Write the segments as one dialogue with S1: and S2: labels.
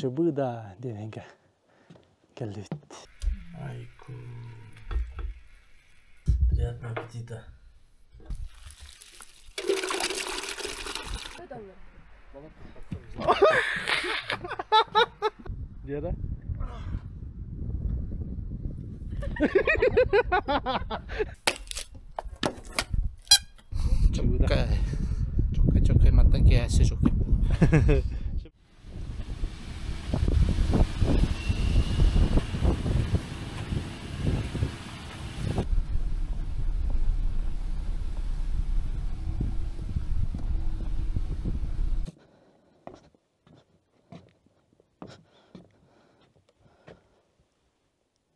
S1: Чыбыыда диэн кэллибит. Айку. Приятного аппетита. Вера?
S2: Чоккай, чоккай, чоккай, мантан киэһэссе чоккай.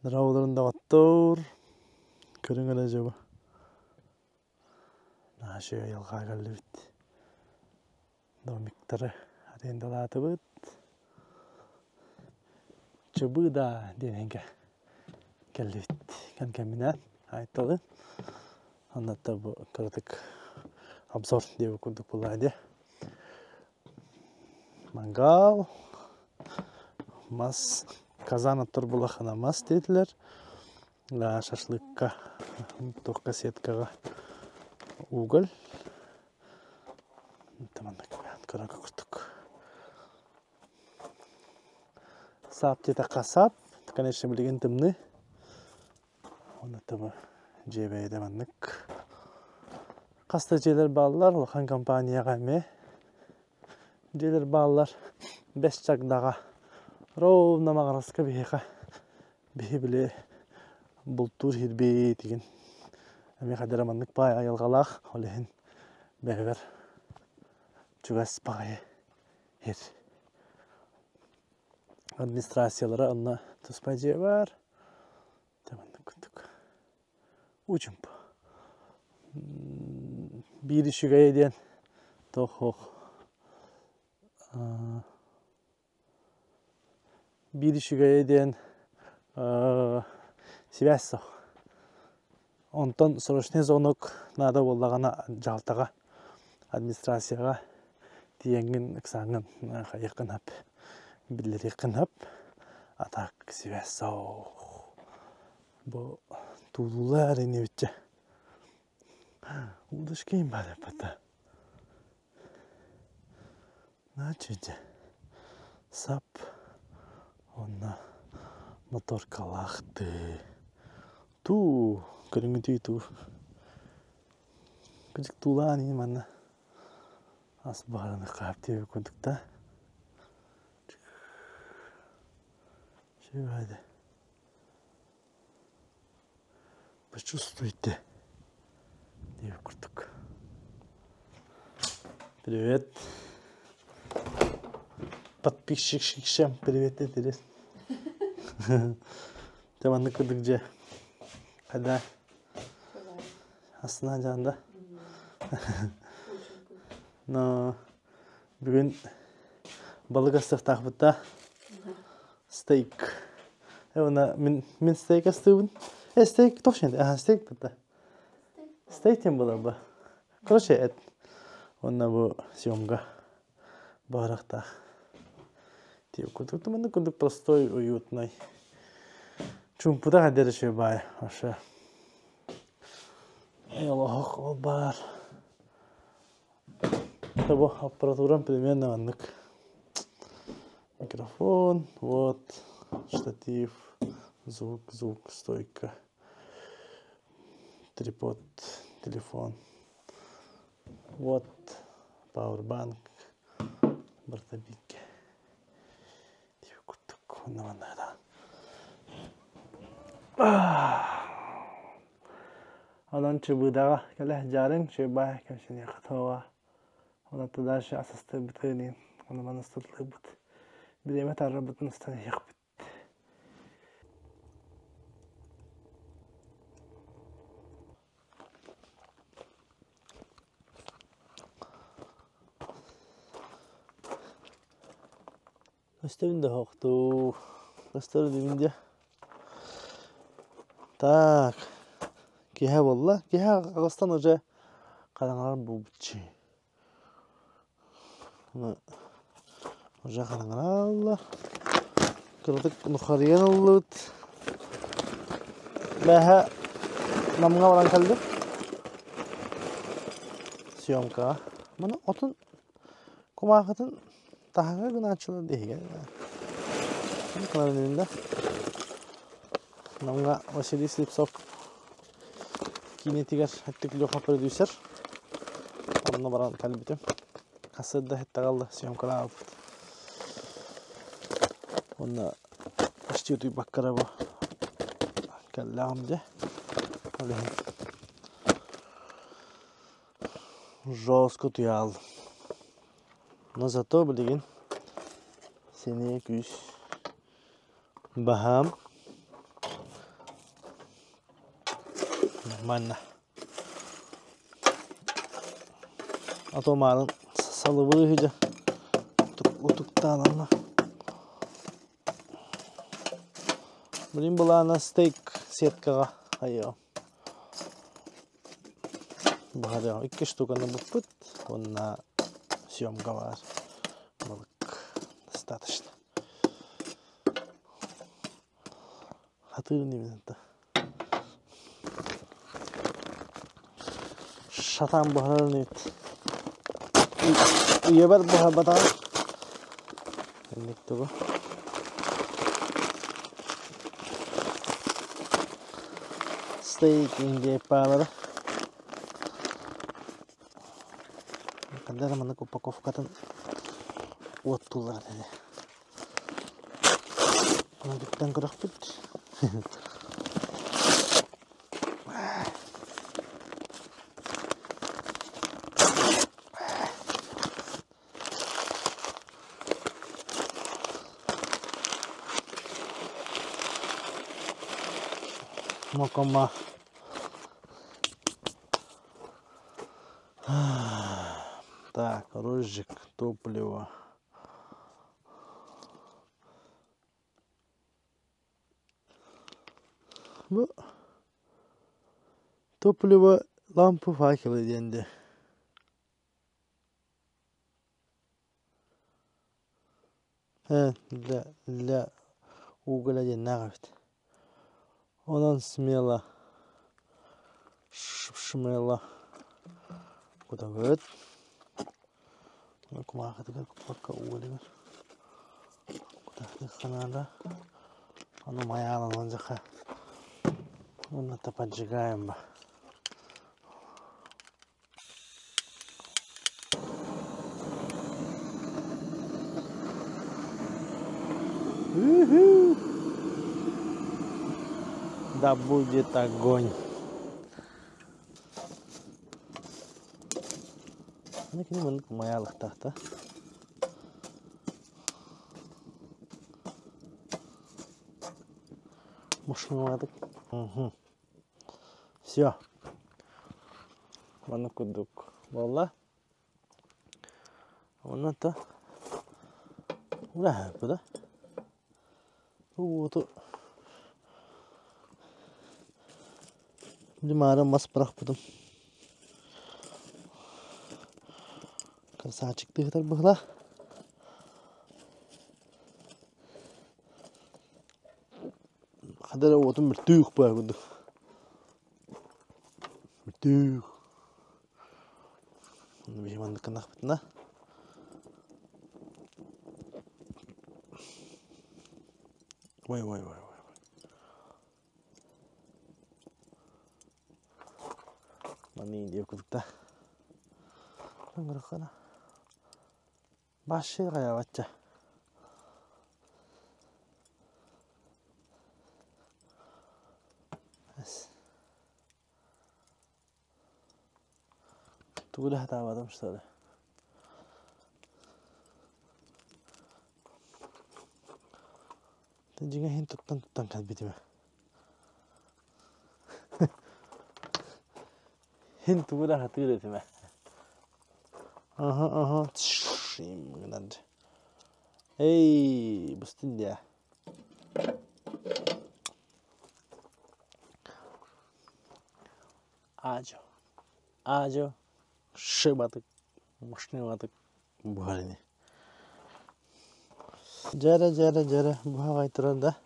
S1: Дорооболорун доҕоттоор, көрүҥ эрэ дьэ бу. Наһаа үчүгэй айылҕаҕа кэллибит. Домиктары арендалаатыбыт. Чыбыыда диэн иһингэ кэллибит. Кэм-кэминэн айталы. Оннотто бу кыратык обзор диэбит курдук буоллаҕа дии. Мангал, мас, казан оттор булахана мас диэтилэр. Шашлыкка, туохха сеткаҕа уголь. Маннык көрөргө курдук. Саап диэтэххэ саап, конечно билигин тымныы. Уонна бу дьиэ бэйэтэ маннык. Хас да дьиэлэр бааллар, улахан компанияҕа эмиэ дьиэлэр бааллар. Бэс чагдаҕа ровно Маҕараска биһиэхэ биһи били бултуур сирбитигин эмиэ хайдах эрэ маннык баай айылҕалаах, ол иһин бэйэбэр чугас баҕайы сир. Администрациялара онно туспа дьиэ баар. Маннык курдук. Учумп. Биир үчүгэйэ диэн туох Биир үчүгэйэ диэн сибээс суох. Онтон срочный звонок наада буоллаҕына дьаһалтаҕа, администрацияҕа тиийэҥҥин ыксааҥҥын хайыаххын сөп, биллэриэххин сөп. А так сибээс суох. Бу туулуулар инибиччэ. Удочка им баар эппэтэ. Значит, сап уонна моторкалаахтыы. Туу, көрүҥүтүй туу. Кыдьык туулаан иһин манна ас баҕараны хаап диэбит курдук да. Чүгайда. Почувствуйте диэбит курдук. Привет. Подписчикшам привет интерес. Те маннык курдук дьэ. Когда астына жаанда. Но бүгүн балык астыахтаахпыт да стейк. Уонна мин мин стейк астыыбын. Э стейк точно аха стейк да. Стейк диэн буолар ба. Короче эт. Уонна бу съемка баарахтаах. Тип курдук маннык курдук простой уютный. Чуумпута хадер үчүгэй баай вообще. Олох ол баар. Бу аппаратурам примерно маннык. Микрофон, вот, штатив, звук, звук, стойка, трипод, телефон. Вот, пауэрбанк, бортовик. Курдук, Онон Чыбыыдаҕа кэлэ сылдьаарыҥ, Чыыбаай кэмсиниэххэ туоҕа. Онон дальше асастыырбытын ону маны устатылыырбыт. Бириэмэ таарырбытын устан иһиэхпит. Көстөбүн да суохтуу. Көстөр дибин дьэ. Так. Киэһэ буолла. Киэһэ аҕыстан уже хараҥарар буолбут. Уже хараҥаралла. Кыратык нухарыйан ыллыбыт. Бэһэ Намҥа баран кэллим. Съемкаҕа. Маны отун кумаахытын таһаҕа гынааччылар диһигэ. Да. Намҥа Василий Слепцов киинэтигэр Өттүк Леха продюсер. Онно баран кэлбитим. Хасыарда иһиттэҕэ съемкалаабыппыт. Уонна почти утуйбакка эрэ бу кэллэҕим дьэ. Ол иһин жестко утуйааллым. Но зато билигин сэниэ күүс баһаам. Нормально. А то маарын салыбыы үһү дьэ утуктаананна. Билин былаана стейк сеткаҕа хайыам. Баһарыам. Икки штуканы буппут уонна съемка баар. Балык достаточно. Хатыыр инибин Шатаан буһарар инибит. Үйэбэр буһарбатаҕым. Инник тугу. Стейк индейпаалара. Ханна эрэ маннык упаковкатын уоттууллар этэ. Онтуттан көрөхпүт. Мокома. Так, розжиг, топливо. Бу топливо лампы факелы диэн дии. Для уголя диэннээх эбит. Онон смело шмело кутабыт. Кумаахытыгар куппакка уолугар кутахтыахха наада. Ону майааланан дьаха уонна поджигаем ба. Да будет огонь. Аны кини маннык майаалыктаах да. Мушнуладык. Угу. Все. Маннык курдук буолла. Онно то ураһаппы да. Уоту Димара мас бырахпытым. Красавчик тыһытар быһыла. Хадара уотун мөлтүүх баа курдук. Мөлтүүх. Биһи маннык гыннахпытына Ой, ой, ой, ой. Маннык диэк курдук да. Башшыыр хайаабачча. Тугу да сатаабатым что ли? Дьиҥэ иһин туттан-туттан кэлбитим. Һин тугу да сатыыр этим ээ. Аһа, аһа, гынан Эй, быстын дии. Аажо, аажо, шыбатык, мышныбатык буһар ини. Дьэрэ, дьэрэ, дьэрэ, буһаҕай турар да.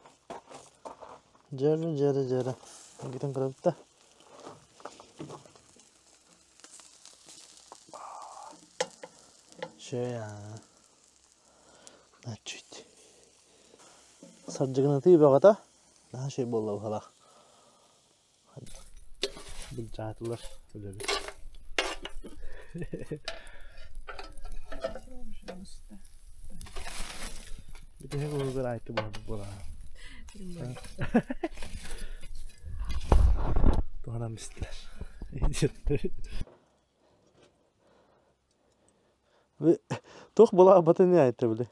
S1: Дьэрэ, дьэрэ, дьэрэ. Гитин көрөбүт да. Шея. Чуть. Сардьыгынатыы бөҕөтө. Наһаа үчүгэй буолла быһалаах. Былдьаатылар үлэбит. Бүтэһик уһугар айты буолбут буолаа. Туһанан бистилэр. Туох буолаабатын айта били.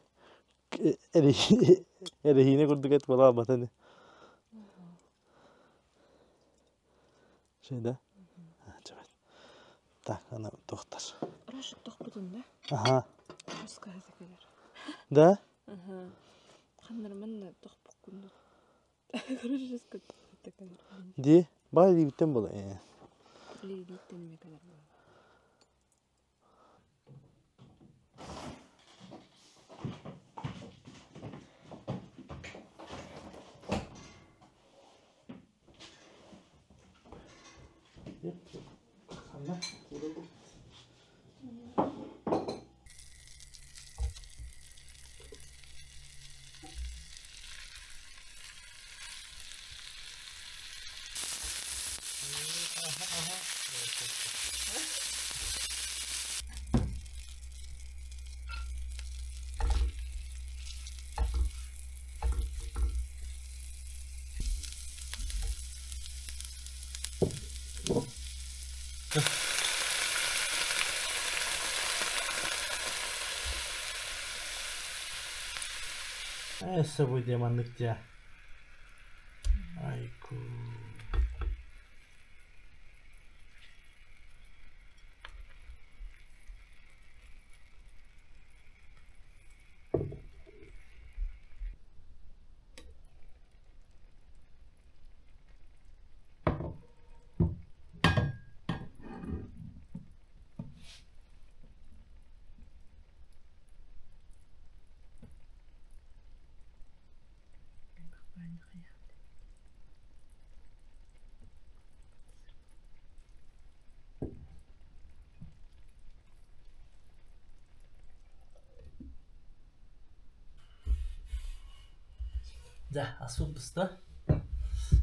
S1: Эрэһиинэ курдук эт буолаабатын. Şey да? Так, ана тохтар.
S3: Рашид тохпутун да?
S1: Аха.
S3: Раскаһыта кэлэр.
S1: Да?
S3: Аха. Ханнарман тохпуккун. Короче, кэлэр.
S1: Ди, бай диибиттен була.
S3: Лиибиттен эме кэлэр була.
S1: Өссө бу диэ маннык диэ. Айку. Дьэ, аспыт буста.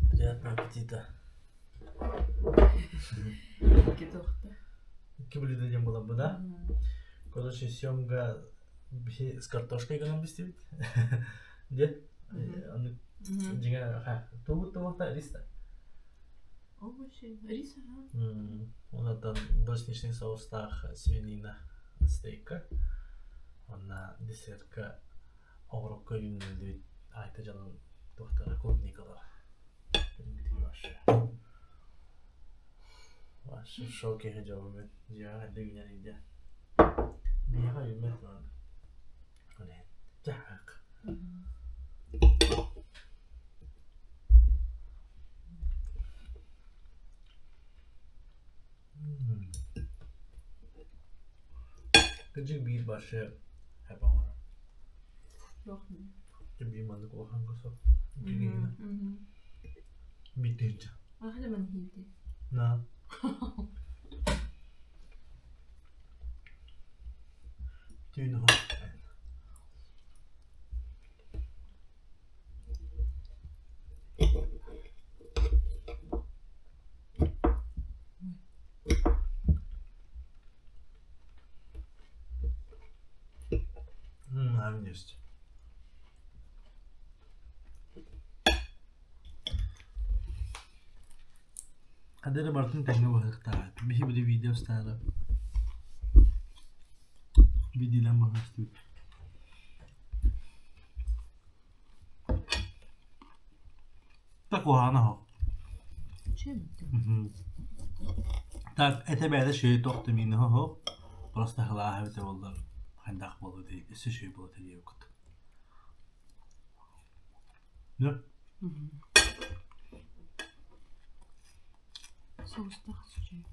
S1: Приятного аппетита.
S3: Икки туохта.
S1: Икки блюдо диэн буоларбы да? Короче, съемка с картошкой гынан бистибит. Де? Аны дьиҥэ тугут тумахта рис да?
S3: Овощи, рис, ага.
S1: Онтон брусничный соустаах свинина стейка. Онна десертка оҕурокко үүннэриллибит айта дьонун туохтара клубникалара. Вообще. Вообще в шоке дьолум дьиэҕэ хайда үүнэн илдьэ. Биһиэхэ үүммэт ладно. Дьаһах. Кырдьык биир вообще хэп оҥорор. Биир маннык улахан кусок. Биир
S3: Ахлеман хиити.
S1: На. Түүн Есть. Хадары барытын тэҥҥэ быһыахтаах. Биһи били видео устаары видеолаан быһаастыбыт. Так куһаҕана оһох. Так этэ бэйэтэ үчүгэй туох да минуһа суох. Просто сылааһа эбитэ буоллар хайдах буолуо этэй өссө үчүгэй буолуо этэ диэбиккит. Да?
S3: Соустаах үчүгэй.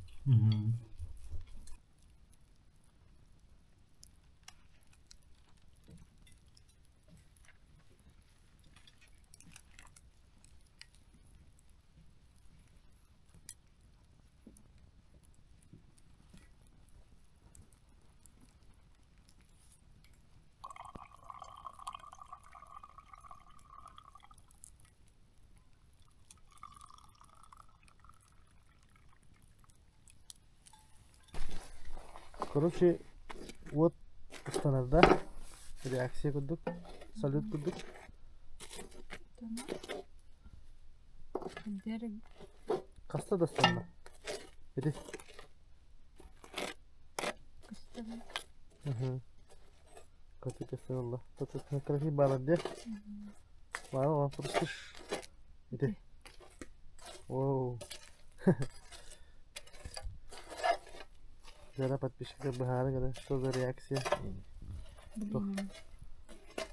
S1: Короче, вот ыстанар да, реакция курдук, салют курдук. Хаста да ыстанна? Ити. Катыка сыалла. Красивый балар де. Баал просто Ити. Воу. Зара подписчиктар быһаарыҥ эрэ, что за реакция? Туох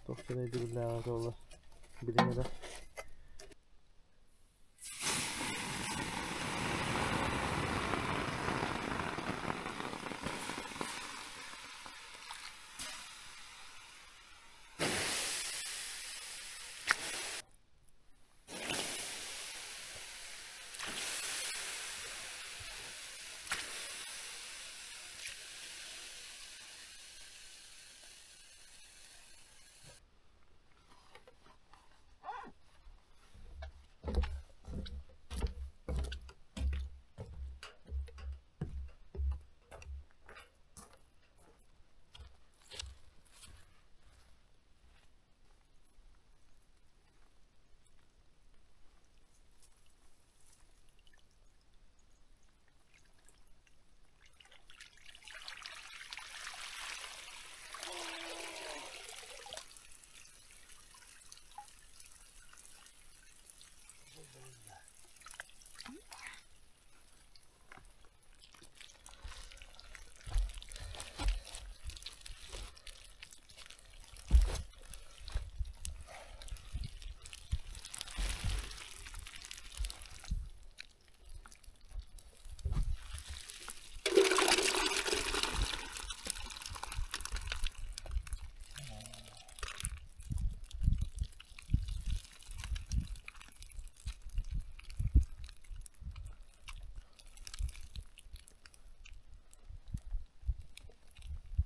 S1: туох диэн өйдөбүллээҕэ буолла билиҥ эрэ.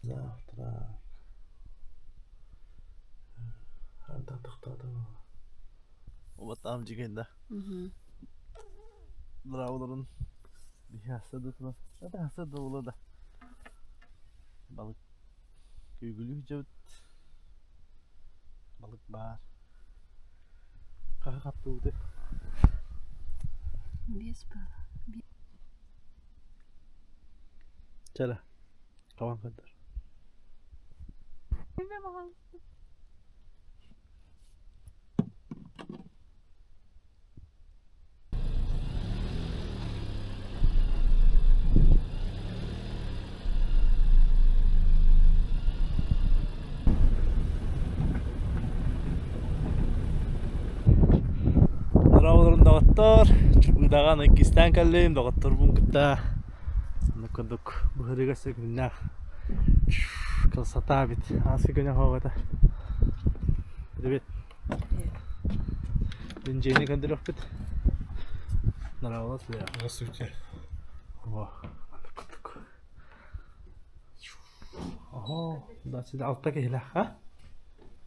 S1: Завтрак. Убатаам дьигэн да. Браво Биһиэхэ да буолуо да. Балык күүгүлүү дьэбит. Балык баар. Хаһы хаптыбыты?
S3: Биэс баар.
S1: Чэ хабан көрдөр. Дорооболорун доҕоттор, Чугуйдаҕа иккистээн кэллим, доҕотторбун кытта оннук курдук быһырыга сөкүннээх красота эбит, ааскы күнэ хоҕото. Привет. Дьиэни көрдөрүөхпүт. Нравилось ли?
S2: Здравствуйте.
S1: О, маннык курдук. Оһо, да, сюда алта киһилээх, а?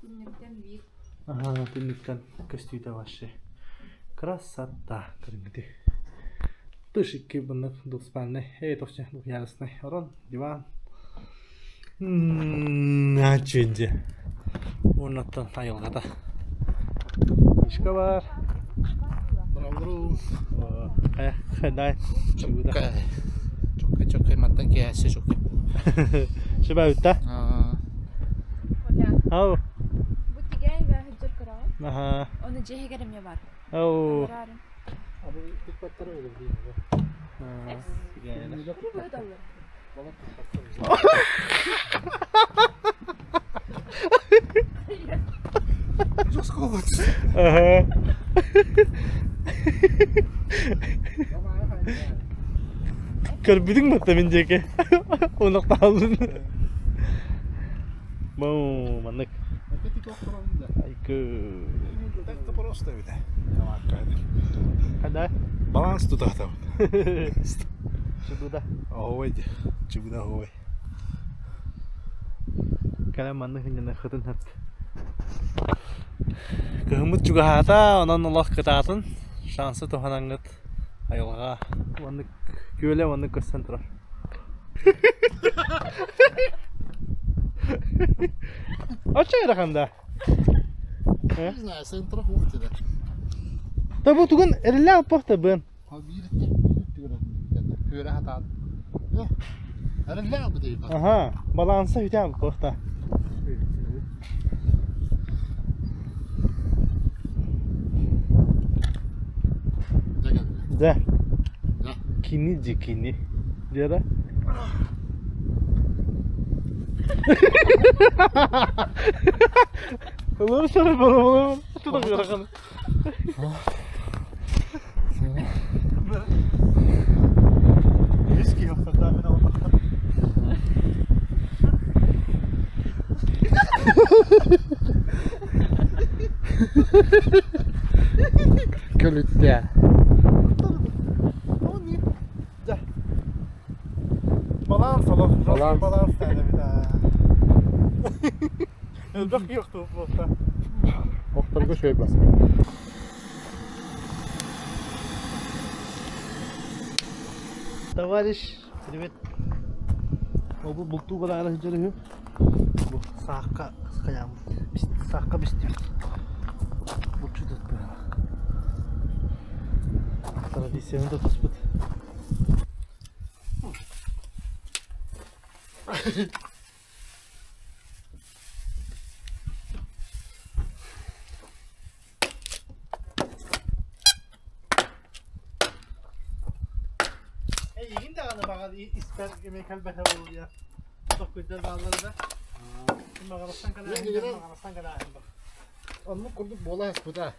S3: Түннүктэн биир.
S1: Ага, түннүктэн көстүүтэ вообще. Красота, көрүҥүтүй. Тыш икки bunнык двухспальный, эй, точно, двухъярусный. Орон, диван. Ачинди. Уоннаттан айылҕата. Мишка бар.
S2: Браво.
S1: Хайа, хайдай.
S2: Чуккай. Чуккай, чуккай, мантан киэһэсси чуккай.
S1: Шыбаабытта? Ау.
S3: Бу тигээн бээһэддьэр көрөҕүн.
S1: Аха.
S3: Оны дьиэһигэр эмиэ бар.
S1: Ау. Аха. Көрбүтүҥ батта мин диэки. Унахтаалын. Бу маннык. Айкы.
S2: Просто эбитэ.
S1: Хада?
S2: Баланс тутаатабын.
S1: Чубуда.
S2: Оһуой дии. Чубуда оһуой.
S1: Кэлэн маннык иннинэ хытын хат. Кыһыммыт чугаһаата, онон олох кытаатын. Шансы туһанаҥҥыт айылҕа маннык күөлэ маннык көстөн турар. Оччо ыарахан да?
S2: Не знаю, центра хух да.
S1: Та бу тугун эриллээ алпах да бын. Аха, баланса үтэ алпах да. Да. Кини дикини. Диэра. Улуу сары болу туда ыарахан. Виски охтордоо мен олохтор.
S2: Көлүттэ.
S1: Баланс олох.
S2: Баланс.
S1: Баланс тәне Элбэх киохту буолта.
S2: Охторго шөй бас.
S1: Товарищ, привет. Ол бултуу балаара сылдьар үһү. Бу саахха хайааммыт. Саахха бистибит. Булчут ыт быһыылаах. Традицияны да туспут. Эйигин даҕаны баҕар испэр эмиэ кэлбэтэ буолуо. Токкуйдар бааллар да. Маҕарастан кэлээһин, маҕарастан кэлээһин бар.
S2: Оннук курдук буола аспыта.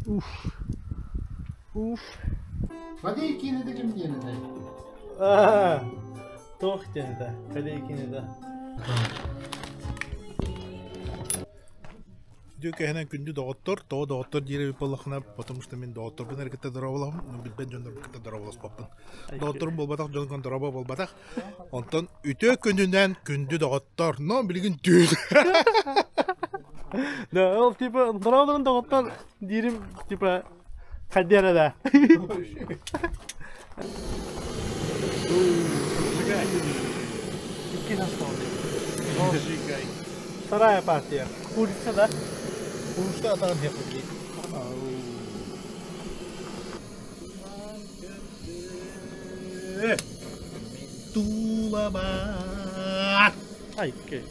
S1: Уф. Уф.
S2: Фадей киинэдэ ким диэн этэй?
S1: Туох диэн этэ? Фадей киинэдэ.
S4: Үтүө кэһэнэн күндү доҕоттор, тоҕо доҕоттор диир эбит буоллаххына, потому что мин доҕотторбун эрэ кытта дорооболоһум, билбэт дьоннорбун кытта дорооболоспоппун. Доҕотторум буолбатах дьон дорообо буолбатах. Онтон үтүө күнүнэн күндү доҕоттор, но билигин түүн.
S1: Да, ол типа дорооболорун доҕоттор диирим типа хайдыар да. Икки састал. Вторая партия. Курица, да?
S4: Куруста атаҕын хеппит. Тулабат.
S1: Ай, окей.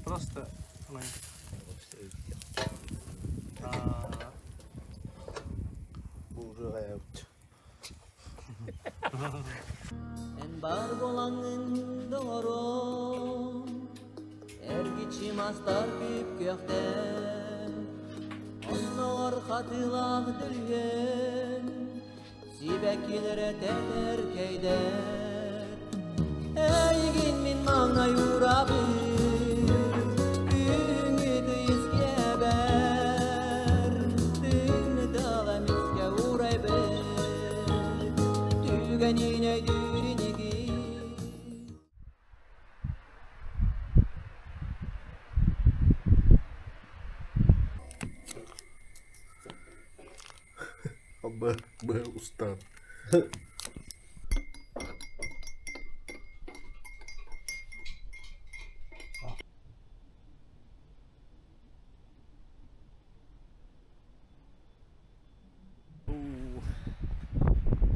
S1: Просто
S5: Эн бар буолаҥҥын доҕорум, эргиччи мастар күп-күөхтэр, оннооҕор хатыылаах дөлүһүөн, сибэккилэрэ тэтэркэйдэр. Эйигин мин маҥнай уурабын, күһүҥҥү тыйыс киэбэр, тыыны тыала эмискэ уурайбыт, түгэнин өйдүүр инигин.
S4: Б, Б, устав.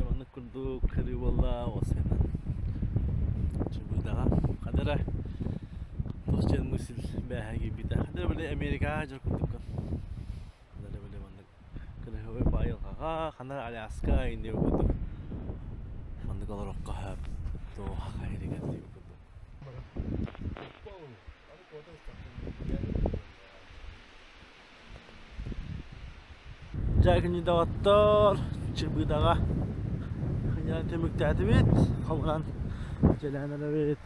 S1: Маннык курдук кырыы буолла уопсайынан Чыбыыдаҕа хадара туох диэн мысль бээһэ киирбитэ. Хадара били Америкаҕа дьон курдуккун. Хадара били маннык кыраһыабай баай айылҕаҕа, ханна Аляска Индия курдук маннык олороххо сөп туох хайырыгар диэбит курдук. Дьэ күнү доҕоттор, Чыбыыдаҕа ханньаан түмүктээтибит, хомунан дьиэлээн эрэбит.